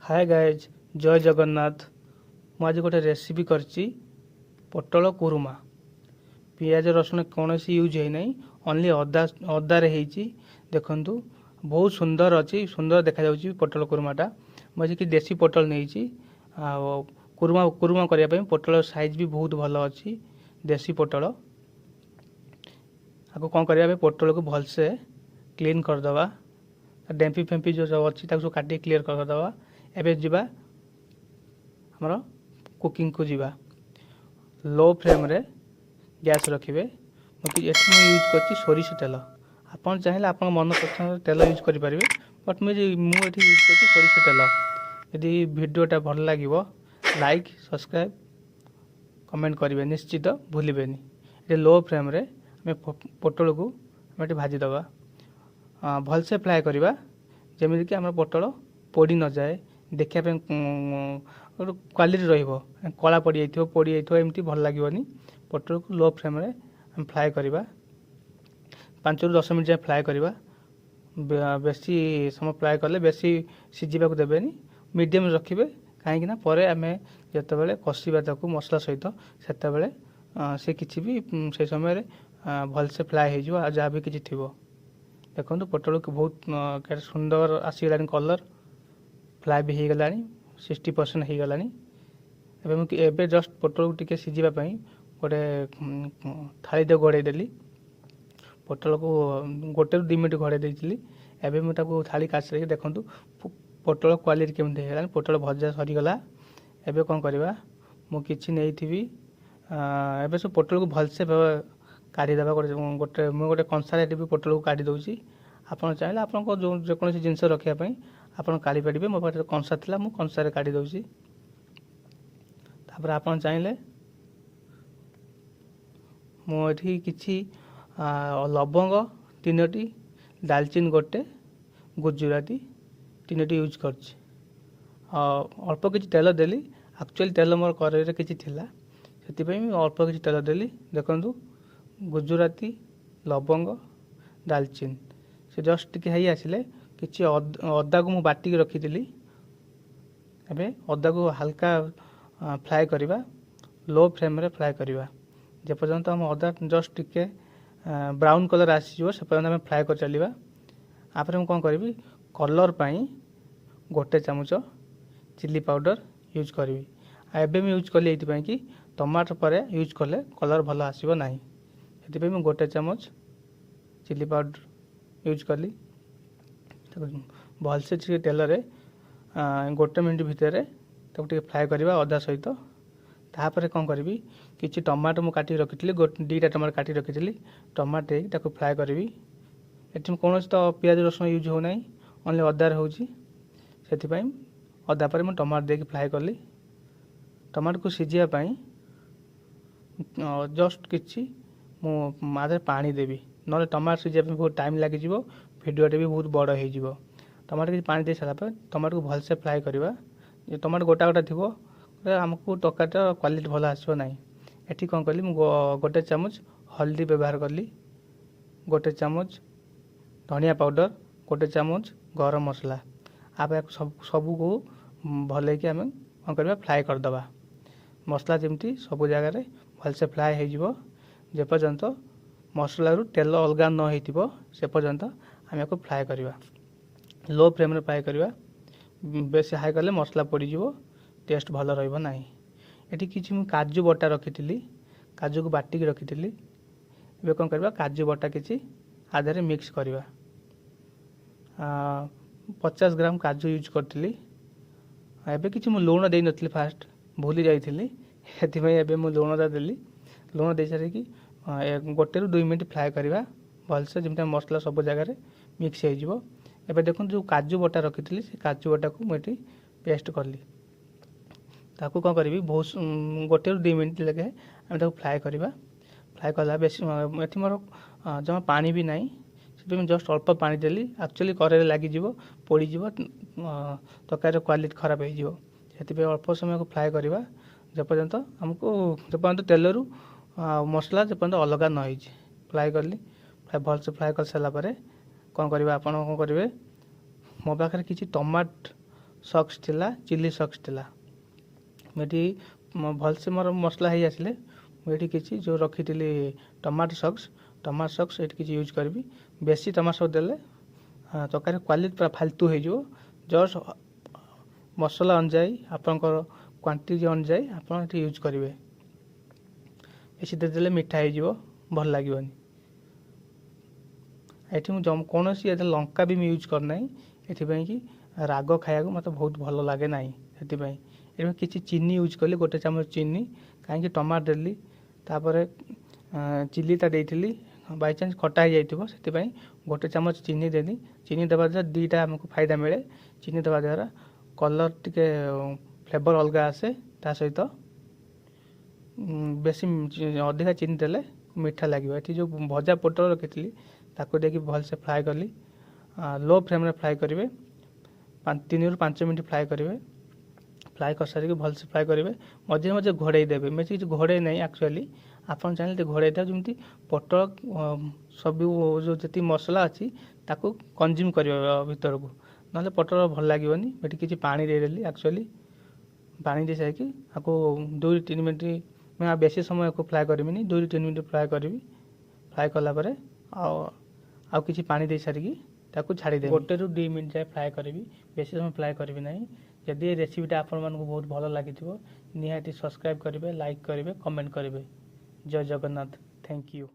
ହାଏ guys, ଜୟ ଜଗନ୍ନାଥ। ମୁଁ ଆଜି ଗୋଟେ ରେସିପି କରିଛି, ପୋଟଳ କୁରୁମା। ପିଆଜ ରସୁଣ କୌଣସି ୟୁଜ୍ ହେଇନାହିଁ, ଓନ୍ଲି ଅଦା, ଅଦାରେ ହେଇଛି। ଦେଖନ୍ତୁ, ବହୁତ ସୁନ୍ଦର ଅଛି, ସୁନ୍ଦର ଦେଖାଯାଉଛି ପୋଟଳ କୁରୁମାଟା। ମୁଁ ଆଜି କି ଦେଶୀ ପୋଟଳ ନେଇଛି ଆଉ କୁରୁମା କରିବା ପାଇଁ। ପୋଟଳ ସାଇଜ୍ ବି ବହୁତ ଭଲ ଅଛି, ଦେଶୀ ପୋଟଳ। ଆକୁ କ'ଣ କରିବା? ଏବେ ପୋଟଳକୁ ଭଲସେ କ୍ଲିନ୍ କରିଦେବା। ଡେମ୍ପି ଫେମ୍ପି ଯେଉଁ ସବୁ ଅଛି, ତାକୁ ସବୁ କାଟିକି କ୍ଲିୟର୍ କରିଦେବା। ଏବେ ଯିବା, ଆମର କୁକିଂକୁ ଯିବା। ଲୋ ଫ୍ଲେମ୍ରେ ଗ୍ୟାସ୍ ରଖିବେ। ମୁଁ ଏଠି ମୁଁ ୟୁଜ୍ କରିଛି ସୋରିଷ ତେଲ। ଆପଣ ଚାହିଁଲେ ଆପଣଙ୍କ ମନ ପସନ୍ଦ ତେଲ ୟୁଜ୍ କରିପାରିବେ, ବଟ୍ ମୁଁ ଏଠି ୟୁଜ୍ କରୁଛି ସୋରିଷ ତେଲ। ଯଦି ଭିଡ଼ିଓଟା ଭଲ ଲାଗିବ, ଲାଇକ୍, ସବସ୍କ୍ରାଇବ୍, କମେଣ୍ଟ କରିବେ ନିଶ୍ଚିତ, ଭୁଲିବେନି। ଏଠି ଲୋ ଫ୍ଲେମ୍ରେ ଆମେ ପୋଟଳକୁ ଆମେ ଏଠି ଭାଜିଦେବା। ଭଲସେ ଫ୍ରାଏ କରିବା, ଯେମିତିକି ଆମର ପୋଟଳ ପୋଡ଼ି ନଯାଏ। ଦେଖିବା ପାଇଁ ଗୋଟେ କ୍ୱାଲିଟି ରହିବ। କଳା ପଡ଼ିଯାଇଥିବ, ପୋଡ଼ିଯାଇଥିବ, ଏମିତି ଭଲ ଲାଗିବନି। ପୋଟଳକୁ ଲୋ ଫ୍ଲେମ୍ରେ ଆମେ ଫ୍ରାଏ କରିବା। 5ରୁ 10 ମିନିଟ୍ ଯାଏଁ ଫ୍ରାଏ କରିବା। ବେଶୀ ସମୟ ଫ୍ରାଏ କଲେ, ବେଶୀ ସିଝିବାକୁ ଦେବେନି, ମିଡ଼ିୟମ୍ ରଖିବେ। କାହିଁକି ନା ପରେ ଆମେ ଯେତେବେଳେ କଷିବା ତାକୁ ମସଲା ସହିତ, ସେତେବେଳେ ସେ କିଛି ବି ସେ ସମୟରେ ଭଲସେ ଫ୍ରାଏ ହେଇଯିବ ଆଉ ଯାହା ବି କିଛି ଥିବ। ଦେଖନ୍ତୁ, ପୋଟଳକୁ ବହୁତ ସୁନ୍ଦର ଆସିଗଲାଣି କଲର୍, ଫ୍ରାଏ ବି ହେଇଗଲାଣି, 60% ହେଇଗଲାଣି। ଏବେ ମୁଁ ଏବେ ଜଷ୍ଟ ପୋଟଳକୁ ଟିକେ ସିଝିବା ପାଇଁ ଗୋଟେ ଥାଳିଟେ ଘୋଡ଼େଇ ଦେଲି। ପୋଟଳକୁ 1ରୁ 2 ମିନିଟ୍ ଘୋଡ଼େଇ ଦେଇଥିଲି। ଏବେ ମୁଁ ତାକୁ ଥାଳି କାଢ଼ି ସାରିକି, ଦେଖନ୍ତୁ, ପୋଟଳ କ୍ୱାଲିଟି କେମିତି ହେଇଗଲାଣି। ପୋଟଳ ଭଜା ସରିଗଲା। ଏବେ କ'ଣ କରିବା? ମୁଁ କିଛି ନେଇଥିବି। ଏବେ ସବୁ ପୋଟଳକୁ ଭଲସେ କାଢ଼ିଦେବା। ଗୋଟେ ଗୋଟେ ମୁଁ ଗୋଟେ କଂସାରେ ଏଠି ବି ପୋଟଳକୁ କାଢ଼ି ଦେଉଛି। ଆପଣ ଚାହିଁଲେ ଆପଣଙ୍କ ଯେଉଁ ଯେକୌଣସି ଜିନିଷ ରଖିବା ପାଇଁ ଆପଣ କାଢ଼ିପାରିବେ। ମୋ ପାଖରେ କଂସା ଥିଲା, ମୁଁ କଂସାରେ କାଢ଼ି ଦେଉଛି। ତାପରେ ଆପଣ ଚାହିଁଲେ, ମୁଁ ଏଠି କିଛି ଲବଙ୍ଗ ତିନୋଟି, ଡାଲଚିନି ଗୋଟେ, ଗୁଜୁରାତି ତିନୋଟି ୟୁଜ୍ କରିଛି। ଅଳ୍ପ କିଛି ତେଲ ଦେଲି। ଆକ୍ଚୁଆଲି ତେଲ ମୋର କରେଇରେ କିଛି ଥିଲା, ସେଥିପାଇଁ ମୁଁ ଅଳ୍ପ କିଛି ତେଲ ଦେଲି। ଦେଖନ୍ତୁ, ଗୁଜୁରାତି, ଲବଙ୍ଗ, ଡାଲଚିନି ସେ ଜଷ୍ଟ ଟିକେ ହେଇ ଆସିଲେ, କିଛି ଅଦାକୁ ମୁଁ ବାଟିକି ରଖିଥିଲି। ଏବେ ଅଦାକୁ ହାଲକା ଫ୍ରାଏ କରିବା, ଲୋ ଫ୍ଲେମ୍ରେ ଫ୍ରାଏ କରିବା। ଯେପର୍ଯ୍ୟନ୍ତ ଆମ ଅଦା ଜଷ୍ଟ ଟିକେ ବ୍ରାଉନ୍ କଲର୍ ଆସିଯିବ, ସେ ପର୍ଯ୍ୟନ୍ତ ଆମେ ଫ୍ରାଏ କରି ଚାଲିବା। ତାପରେ ମୁଁ କ'ଣ କରିବି? କଲର୍ ପାଇଁ ଗୋଟେ ଚାମଚ ଚିଲି ପାଉଡ଼ର ୟୁଜ୍ କରିବି। ଆଉ ଏବେ ମୁଁ ୟୁଜ୍ କଲି ଏଇଥିପାଇଁ କି ଟମାଟୋ ପରେ ୟୁଜ୍ କଲେ କଲର୍ ଭଲ ଆସିବ ନାହିଁ। ସେଥିପାଇଁ ମୁଁ ଗୋଟେ ଚାମଚ ଚିଲି ପାଉଡ଼ର ୟୁଜ୍ କଲି। ତାକୁ ଭଲସେ ଟିକେ ତେଲରେ ଗୋଟେ ମିନିଟ୍ ଭିତରେ ତାକୁ ଟିକେ ଫ୍ରାଏ କରିବା ଅଦା ସହିତ। ତାପରେ କ'ଣ କରିବି? କିଛି ଟମାଟୋ ମୁଁ କାଟିକି ରଖିଥିଲି, 2ଟା ଟମାଟୋ କାଟିକି ରଖିଥିଲି। ଟମାଟୋ ଦେଇକି ତାକୁ ଫ୍ରାଏ କରିବି। ଏଠି ମୁଁ କୌଣସି ତ ପିଆଜ ରସୁଣ ୟୁଜ୍ ହେଉନାହିଁ, ଓନ୍ଲି ଅଦାରେ ହେଉଛି। ସେଥିପାଇଁ ଅଦା ପରେ ମୁଁ ଟମାଟୋ ଦେଇକି ଫ୍ରାଏ କଲି। ଟମାଟୋକୁ ସିଝିବା ପାଇଁ ଜଷ୍ଟ କିଛି ମୁଁ ଆ ପାଣି ଦେବି, ନହେଲେ ଟମାଟୋ ସିଝିବା ପାଇଁ ବହୁତ ଟାଇମ୍ ଲାଗିଯିବ, ଭିଡ଼ିଓଟା ବି ବହୁତ ବଡ଼ ହେଇଯିବ। ଟମାଟୋ କିଛି ପାଣି ଦେଇ ସାରିଲା ପରେ ଟମାଟୋକୁ ଭଲସେ ଫ୍ରାଏ କରିବା। ଟମାଟୋ ଗୋଟା ଗୋଟା ଥିବ, ଆମକୁ ତରକାରୀର କ୍ୱାଲିଟି ଭଲ ଆସିବ ନାହିଁ। ଏଠି କ'ଣ କଲି? ମୁଁ ଗୋଟେ ଚାମଚ ହଳଦୀ ବ୍ୟବହାର କଲି, ଗୋଟେ ଚାମଚ ଧନିଆ ପାଉଡ଼ର, ଗୋଟେ ଚାମଚ ଗରମ ମସଲା। ଆପରେ ସବୁ ସବୁକୁ ଭଲକି ଆମେ କ'ଣ କରିବା? ଫ୍ରାଏ କରିଦେବା। ମସଲା ଯେମିତି ସବୁ ଜାଗାରେ ଭଲସେ ଫ୍ରାଏ ହେଇଯିବ। ଯେପର୍ଯ୍ୟନ୍ତ ମସଲାରୁ ତେଲ ଅଲଗା ନ ହେଇଥିବ, ସେ ପର୍ଯ୍ୟନ୍ତ ଆମେ ଏହାକୁ ଫ୍ରାଏ କରିବା। ଲୋ ଫ୍ଲେମ୍ରେ ଫ୍ରାଏ କରିବା। ବେଶୀ ହାଇ କଲେ ମସଲା ପୋଡ଼ିଯିବ, ଟେଷ୍ଟ ଭଲ ରହିବ ନାହିଁ। ଏଠି କିଛି ମୁଁ କାଜୁ ବଟା ରଖିଥିଲି, କାଜୁକୁ ବାଟିକି ରଖିଥିଲି। ଏବେ କ'ଣ କରିବା? କାଜୁ ବଟା କିଛି ଆ ଦେହରେ ମିକ୍ସ କରିବା। 50 ଗ୍ରାମ କାଜୁ ୟୁଜ୍ କରିଥିଲି। ଏବେ କିଛି ମୁଁ ଲୁଣ ଦେଇନଥିଲି ଫାଷ୍ଟ, ଭୁଲି ଯାଇଥିଲି। ସେଥିପାଇଁ ଏବେ ମୁଁ ଲୁଣଟା ଦେଲି। ଲୁଣ ଦେଇସାରିକି 1ରୁ 2 ମିନିଟ୍ ଫ୍ରାଏ କରିବା ଭଲସେ, ଯେମିତି ମସଲା ସବୁ ଜାଗାରେ ମିକ୍ସ ହେଇଯିବ। ଏବେ ଦେଖନ୍ତୁ, ଯେଉଁ କାଜୁ ବଟା ରଖିଥିଲି, ସେ କାଜୁ ବଟାକୁ ମୁଁ ଏଠି ପେଷ୍ଟ କଲି। ତାକୁ କ'ଣ କରିବି? ବହୁତ 1ରୁ 2 ମିନିଟ୍ ଲେଖେ ଆମେ ତାକୁ ଫ୍ରାଏ କରିବା। ଫ୍ରାଏ କଲା ବେଶୀ ଏଠି ମୋର ଜମା ପାଣି ବି ନାହିଁ, ସେଥିପାଇଁ ମୁଁ ଜଷ୍ଟ ଅଳ୍ପ ପାଣି ଦେଲି। ଆକ୍ଚୁଆଲି କରେଇରେ ଲାଗିଯିବ, ପୋଡ଼ିଯିବ, ତରକାରୀର କ୍ୱାଲିଟି ଖରାପ ହେଇଯିବ। ସେଥିପାଇଁ ଅଳ୍ପ ସମୟକୁ ଫ୍ରାଏ କରିବା, ଯେପର୍ଯ୍ୟନ୍ତ ତେଲରୁ ମସଲା ଯେପର୍ଯ୍ୟନ୍ତ ଅଲଗା ନ ହେଇଛି। ଫ୍ରାଏ କଲି। ଭଲସେ ଫ୍ରାଏ କରିସାରିଲା ପରେ କ'ଣ କରିବା? ଆପଣ କ'ଣ କରିବେ? ମୋ ପାଖରେ କିଛି ଟମାଟୋ ସକ୍ସ ଥିଲା, ଚିଲି ସକ୍ସ ଥିଲା। ମୁଁ ଏଠି ଭଲସେ ମୋର ମସଲା ହେଇ ଆସିଲେ ମୁଁ ଏଠି କିଛି ଯେଉଁ ରଖିଥିଲି ଟମାଟୋ ସକ୍ସ, ଟମାଟୋ ସକ୍ସ ଏଠି କିଛି ୟୁଜ୍ କରିବି। ବେଶୀ ଟମାଟୋ ସକ୍ସ ଦେଲେ ତରକାରୀ କ୍ୱାଲିଟି ପୁରା ଫାଲତୁ ହେଇଯିବ। ଜଷ୍ଟ ମସଲା ଅନୁଯାୟୀ, ଆପଣଙ୍କର କ୍ୱାଣ୍ଟିଟି ଅନୁଯାୟୀ ଆପଣ ଏଠି ୟୁଜ୍ କରିବେ। ବେଶୀ ଦେଇଦେଲେ ମିଠା ହେଇଯିବ, ଭଲ ଲାଗିବନି। ଏଠି ମୁଁ କୌଣସି ଏଠି ଲଙ୍କା ବି ମୁଁ ୟୁଜ୍ କରିନାହିଁ, ଏଥିପାଇଁ କି ରାଗ ଖାଇବାକୁ ମୋତେ ବହୁତ ଭଲ ଲାଗେ ନାହିଁ। ସେଥିପାଇଁ ଏଠି ମୁଁ କିଛି ଚିନି ୟୁଜ୍ କଲି, 1 ଚାମଚ ଚିନି। କାହିଁକି ଟମାଟୋ ଦେଲି, ତାପରେ ଚିଲିଟା ଦେଇଥିଲି, ବାଇଚାନ୍ସ ଖଟା ହେଇଯାଇଥିବ, ସେଥିପାଇଁ 1 ଚାମଚ ଚିନି ଦେଲି। ଚିନି ଦେବା ଦ୍ୱାରା 2ଟା ଆମକୁ ଫାଇଦା ମିଳେ। ଚିନି ଦେବା ଦ୍ୱାରା କଲର୍ ଟିକେ ଫ୍ଲେଭର୍ ଅଲଗା ଆସେ, ତା ସହିତ ବେଶୀ ଅଧିକା ଚିନି ଦେଲେ ମିଠା ଲାଗିବ। ଏଠି ଯେଉଁ ଭଜା ପୋଟଳ ରଖିଥିଲି ତାକୁ ଦେଇକି ଭଲସେ ଫ୍ରାଏ କଲି। ଲୋ ଫ୍ଲେମ୍ରେ ଫ୍ରାଏ କରିବେ, 3ରୁ 5 ମିନିଟ୍ ଫ୍ରାଏ କରିବେ। ଫ୍ରାଏ କରିସାରିକି ଭଲସେ ଫ୍ରାଏ କରିବେ, ମଝିରେ ମଝିରେ ଘୋଡ଼େଇ ଦେବେ। ବେଶୀ କିଛି ଘୋଡ଼େଇ ନାହିଁ ଆକ୍ଚୁଆଲି, ଆପଣ ଚାହିଁଲେ ଟିକେ ଘୋଡ଼େଇ ଦେବେ, ଯେମିତି ପୋଟଳ ସବୁ ଯେଉଁ ଯେତିକି ମସଲା ଅଛି ତାକୁ କନଜ୍ୟୁମ୍ କରିବ ଭିତରକୁ, ନହେଲେ ପୋଟଳ ଭଲ ଲାଗିବନି। ଏଠି କିଛି ପାଣି ଦେଇଦେଲି ଆକ୍ଚୁଆଲି। ପାଣି ଦେଇ ସାରିକି ଆକୁ 2-3 ମିନିଟ୍, ମୁଁ ଆଉ ବେଶୀ ସମୟ ଆକୁ ଫ୍ରାଏ କରିବିନି, 2-3 ମିନିଟ୍ ଫ୍ରାଏ କରିବି। ଫ୍ରାଏ କଲା ପରେ ଆଉ କିଛି ପାଣି ଦେଇ ସାରିକି ତାକୁ ଛାଡ଼ିଦେବି। 1ରୁ 2 ମିନିଟ୍ ଯାଏ ଫ୍ରାଏ କରିବି, ବେଶୀ ସମୟ ଫ୍ରାଏ କରିବି ନାହିଁ। ଯଦି ଏ ରେସିପିଟା ଆପଣମାନଙ୍କୁ ବହୁତ ଭଲ ଲାଗିଥିବ, ନିହାତି ସବସ୍କ୍ରାଇବ୍ କରିବେ, ଲାଇକ୍ କରିବେ, କମେଣ୍ଟ କରିବେ। ଜୟ ଜଗନ୍ନାଥ, thank you.